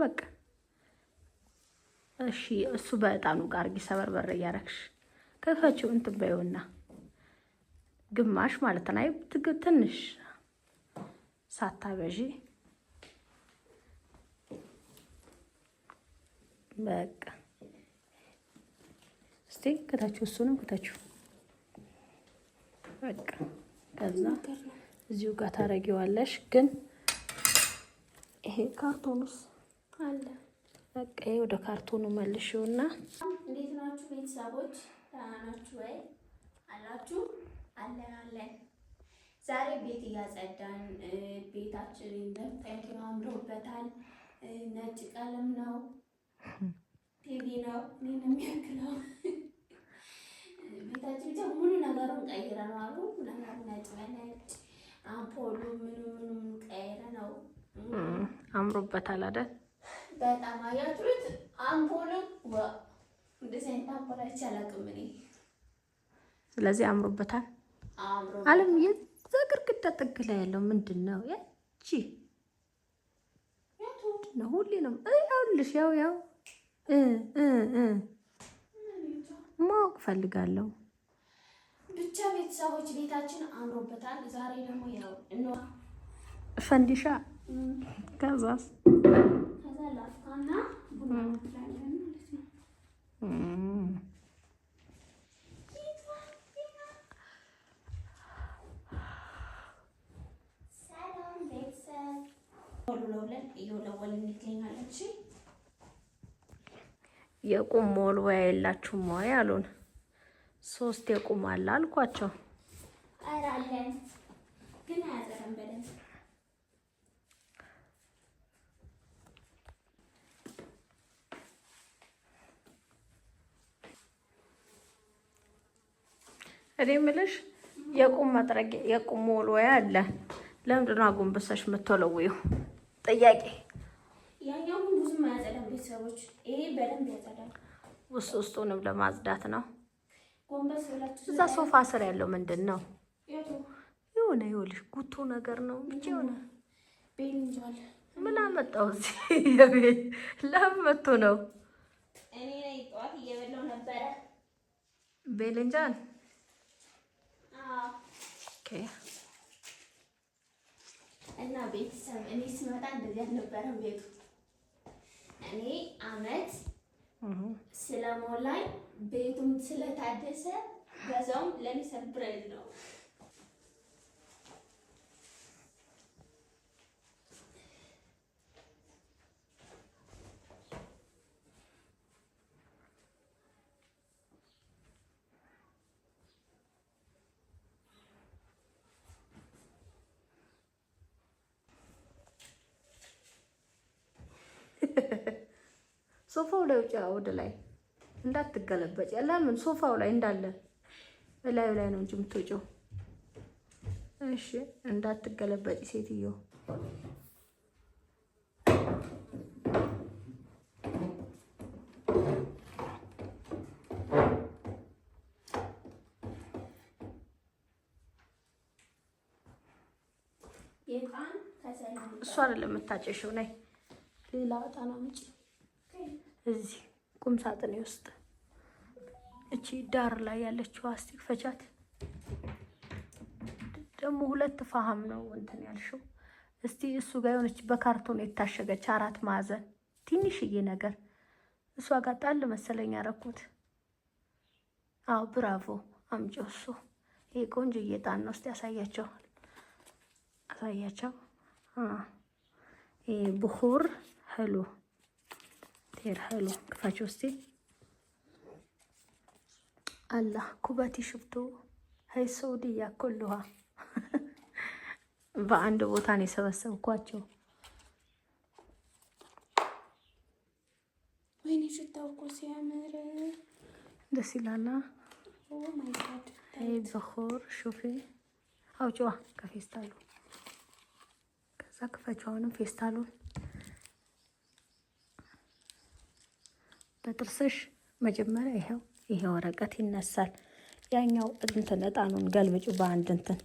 በቃ እሺ፣ እሱ በእጣኑ ጋር አድርጊ፣ ሰበርበር እያረግሽ ከፈችው እንትን በይውና ግማሽ ማለት ነው። አይ ትንሽ ሳታበዢ በቃ እስቲ ከታችሁ፣ እሱንም ከታችሁ በቃ። ከዛ እዚሁ ጋር ታረጊዋለሽ። ግን ይሄ ካርቶኑስ አለ። በቃ ይሄ ወደ ካርቶኑ መልሽውና እንዴት ናችሁ ቤተሰቦች? ደህና ናችሁ ወይ? አላችሁ? አለን አለን። ዛሬ ቤት እያጸዳን ቤታችን እንደምታዩት ነው፣ አምሮበታል። ነጭ ቀለም ነው፣ ቲቪ ነው እኔን የሚያክለው ቤታችን ብቻ ሙሉ ነገሩን ቀይረነዋል። ሁሉ ነገሩ ነጭ በነጭ አምፖሉ ምኑ ምኑ ቀይረ ነው። አምሮበታል አይደል? በጣም አያችሁት? አምፖሉ እንደዚህ አይነት አምፖል አይቼ አላውቅም እኔ። ስለዚህ አምሮበታል። አምሮበታል። አለም የዛ ግድግዳ ጥግ ላይ ያለው ምንድን ነው? ያቺ ነው ሁሌ ነው ይኸውልሽ፣ ያው ያው እ እ እ ማወቅ ፈልጋለሁ። ብቻ ቤተሰቦች ቤታችን አምሮበታል። ዛሬ ደግሞ ያው ፈንዲሻ ከዛስ ከዛ ላፍታና ቡና እናፈላለን ማለት ነው። ሰላም ቤተሰብ፣ ወልውለውለን እየወለወልን እንገኛለን። እሺ የቁም መወልወያ የላችሁም ወይ አሉን። ሶስት የቁም አለ አልኳቸው። ኧረ አለን ግን አያጸዳም በደንብ። እኔ የምልሽ የቁም መጥረጊያ የቁም መወልወያ አለ። ለምንድን ነው አጎንብሰሽ የምትወለውይው? ጥያቄ። ያኛው ግን ብዙም አያጸዳም ቤተሰቦች፣ ይሄ በደንብ ያጸዳል። ውስጥ ውስጡንም ለማጽዳት ነው። ጎንበስ ብላችሁ እዛ ሶፋ ስር ያለው ምንድን ነው? የቱ? የሆነ ይኸውልሽ ጉቶ ነገር ነው ብቻ የሆነ ቤልንጃል ምን አመጣው እዚህ? የቤት ለምን መቶ ነው? እኔ ነኝ ጠዋት እየበላሁ ነበረ። ቤልንጃን አዎ። Okay። እና ቤተሰብ እኔ ስመጣ እንደዚህ አልነበረም ቤቱ። እኔ አመት ስለሞላኝ ቤቱም ስለታደሰ በዛውም ለእኔ surprise ነው። ሶፋው ላይ ውጪ፣ ወደ ላይ እንዳትገለበጭ። ለምን ሶፋው ላይ እንዳለ እላዩ ላይ ነው እንጂ የምትወጪው። እሺ እንዳትገለበጭ ሴትዮ። የዕጣን ከሰል እሱ አይደለም የምታጨሽው። ነይ ሌላ ዕጣን አምጪ። እዚህ ቁም ሳጥኔ ውስጥ እቺ ዳር ላይ ያለችው አስቲክ ፈቻት። ደግሞ ሁለት فحم ነው እንትን ያልሽው። እስቲ እሱ ጋር የሆነች በካርቶን የታሸገች አራት ማዕዘን ትንሽዬ ነገር እሷ ጋር ጣል መሰለኝ ያረኩት። አዎ ብራቮ፣ አምጪው። እሱ ይሄ ቆንጆዬ ዕጣን ነው። እስቲ ያሳያቸው አሳያቸው። ይሄ بخور حلو كتير حلو ክፈችው እስቲ። አላህ ኩበቲ ሽፍቱ هاي سعودية كلها በአንድ ቦታ ነው የሰበሰብኳቸው። ወይኔ ሽታው እኮ ሲያምር! ደስ ይላል። Oh my God! ይሄ بخور شوفي አውጪዋ ከፌስታሉ። ከዛ ክፈችው አሁንም ፌስታሉን በጥርስሽ መጀመሪያ ይሄው ይሄ ወረቀት ይነሳል። ያኛው እንትን እጣኑን ገልብጩ በአንድ እንትን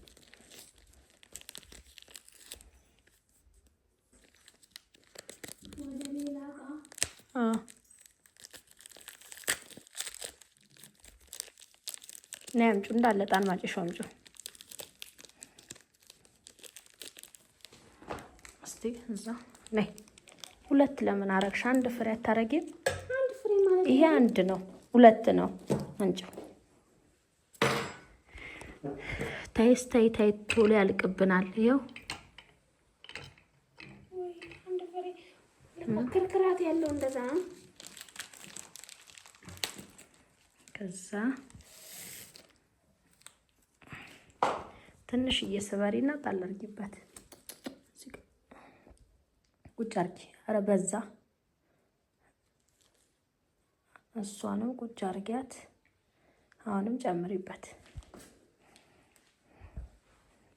ወደ ሌላ ነይ አምጪው፣ እንዳለ ዕጣን ማጨሻው አምጪው። እስቲ እዛ ነይ። ሁለት ለምን አረግሽ? አንድ ፍሬ አታረጊም? አንድ ፍሬ ማለት ይሄ አንድ ነው፣ ሁለት ነው። አንቺው ታይስ ታይ ታይ ቶሎ ያልቅብናል። ይኸው ወይ አንድ ፍሬ ክርክራት ያለው እንደዛ ነው። ከዛ ትንሽ እየሰበሪና ጣል አድርጊበት። ቁጭ አድርጊ። ኧረ በዛ። እሷንም ቁጭ አድርጊያት። አሁንም ጨምሪበት።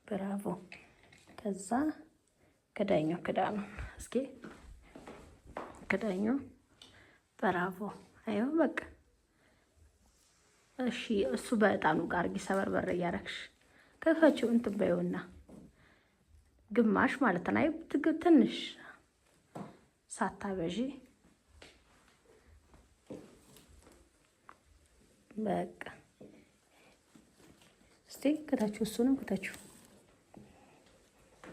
ብራቮ። ከዛ ክዳኙ ክዳኑ እስኪ ክዳኙ። ብራቮ። አይው በቃ እሺ። እሱ በእጣኑ ጋር አድርጊ። ሰበርበር እያረግሽ ከፈችው እንትን በይውና ግማሽ ማለት ነው። አይ ትንሽ ሳታበዢ በቃ እስቲ ክተችው፣ እሱንም ክተችው።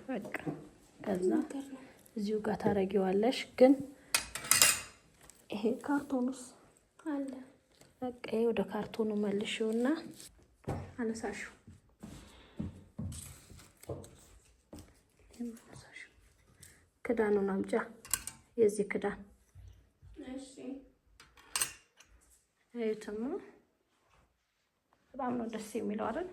በቃ ከዛ እዚሁ ጋር ታረጊዋለሽ። ግን ይሄ ካርቶኑስ አለ በቃ ይሄ ወደ ካርቶኑ መልሽውና አነሳሽው። ክዳኑን አምጫ፣ የዚህ ክዳን እሺ። እዩትማ፣ በጣም ነው ደስ የሚለው አይደል?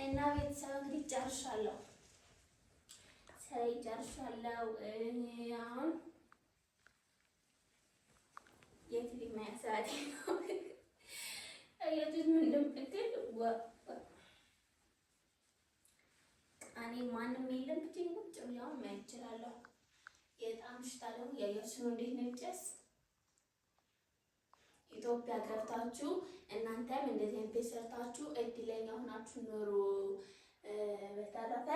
እና ቤተሰብ እንግዲህ ጨርሻለሁ፣ ስራዬ ጨርሻለሁ። አሁን የፊልም ማያ ሰዓቴ ነው። አያችሁት ምን እንደምትል እኔ ማንም የለም ብቻዬን ቁጭ ብዬ አሁን ማየት እችላለሁ። የዕጣኑ ሽታ ደግሞ እያያችሁ ነው እንዴት ነው የሚጨስ። ኢትዮጵያ ገብታችሁ እናንተም እንደዚህ አይነት ቤት ሰርታችሁ እድለኛ ሆናችሁ ኑሩ። በተረፈ